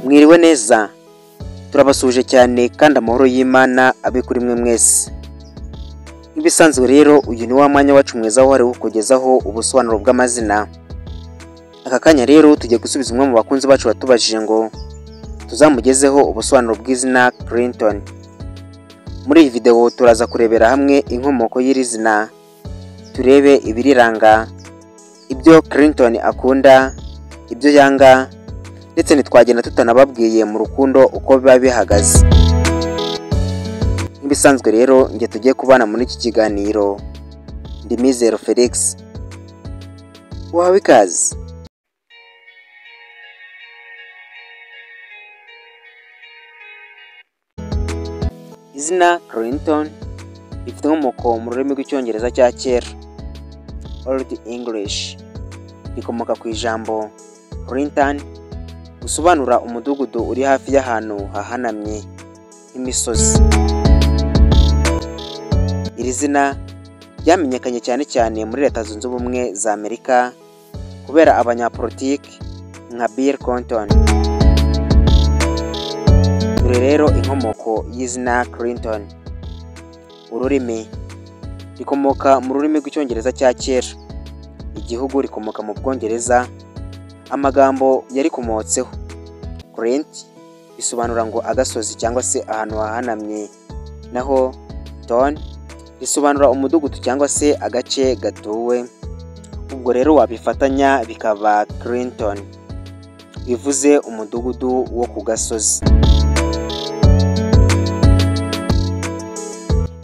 Mwiriwe neza, turabasuhuje cyane kandi amahoro y'Imana abe kuri mwe mwese. Nk'ibisanzwe rero uyu ni wa mwanya wacu mwiza wahariwe kukugezaho ubusobanuro bw'amazina. Aka kanya rero tugiye gusubiza umwe mu bakunzi bacu watubajije ngo tuzamugezeho ubusobanuro bw'izina Clinton. Muri iyi video turaza kurebera hamwe inkomoko y'iri zina, turebe ibiriranga, ibyo Clinton akunda, ibyo yanga, ndetse ntitwagenda tutanababwiye mu rukundo uko biba bihagaze. Nk'ibisanzwe rero njye tugiye kubana muri iki kiganiro, ndi Mizero Felix, wahawe ikaze. Izina Clinton rifite inkomoko mu rurimi rw'Icyongereza cya kera, Old English, rikomoka ku ijambo Clinton usobanura umudugudu uri hafi y'ahantu hahanamye nk'imisozi. Iri zina ryamenyekanye cyane cyane muri Leta Zunze Ubumwe za Amerika kubera abanyapolitiki nka Bill Clinton. Dore rero inkomoko y'izina Clinton. Ururimi rikomoka mu rurimi rw'Icyongereza cya kera, igihugu rikomoka mu Bwongereza. Amagambo yarikomotseho Clint bisobanura ngo agasozi cyangwa se ahantu hahanamye, naho Ton risobanura umudugudu cyangwa se agace gatuwe. Ubwo rero wabifatanya bikaba Clinton, bivuze umudugudu wo ku gasozi.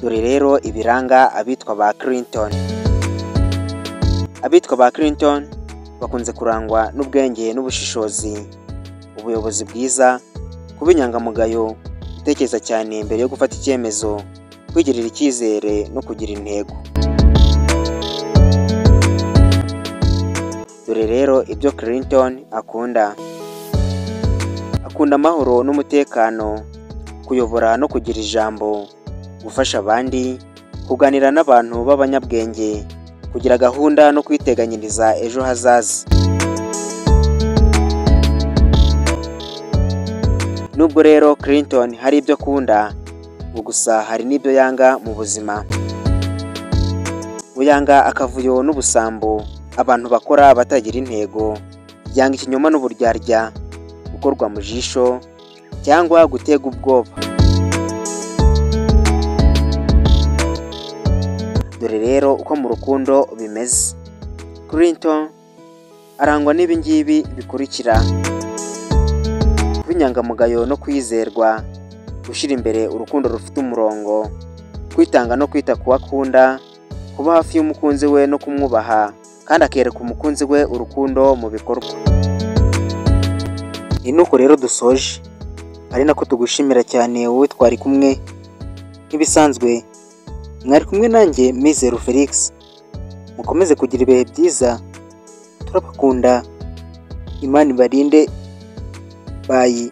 Dore rero ibiranga abitwa ba Clinton. Abitwa ba Clinton bakunze kurangwa n'ubwenge n'ubushishozi, ubuyobozi bwiza, kuba inyangamugayo, gutekereza cyane mbere yo gufata icyemezo, kwigirira icyizere no kugira intego. Dore rero ibyo Clinton akunda. Akunda amahoro n'umutekano, kuyobora no kugira ijambo, gufasha abandi, kuganira n'abantu b'abanyabwenge, kugira gahunda no kwiteganyiriza ejo hazaza. Nubwo rero Clinton hari ibyo akunda, ngo gusa hari n'ibyo yanga mu buzima. Yanga akavuyo n'ubusambo, abantu bakora batagira intego, yanga ikinyoma n'uburyarya, gukorwa mu jisho cyangwa gutega ubwoba. Dore rero uko mu rukundo bimeze. Clinton arangwa n'ibi ngibi bikurikira: kuba inyangamugayo no kwizerwa, gushyira imbere urukundo rufite umurongo, kwitanga no kwita ku wo akunda, kuba hafi y'umukunzi we no kumwubaha, kandi akereka umukunzi we urukundo mu bikorwa. Ni nuko rero dusoje, ari nako tugushimira cyane wowe twari kumwe. Nk'ibisanzwe mwari kumwe nanjye Mizero Felix. Mukomeze kugira ibihe byiza, turabakunda, Imana ibarinde. Bayi.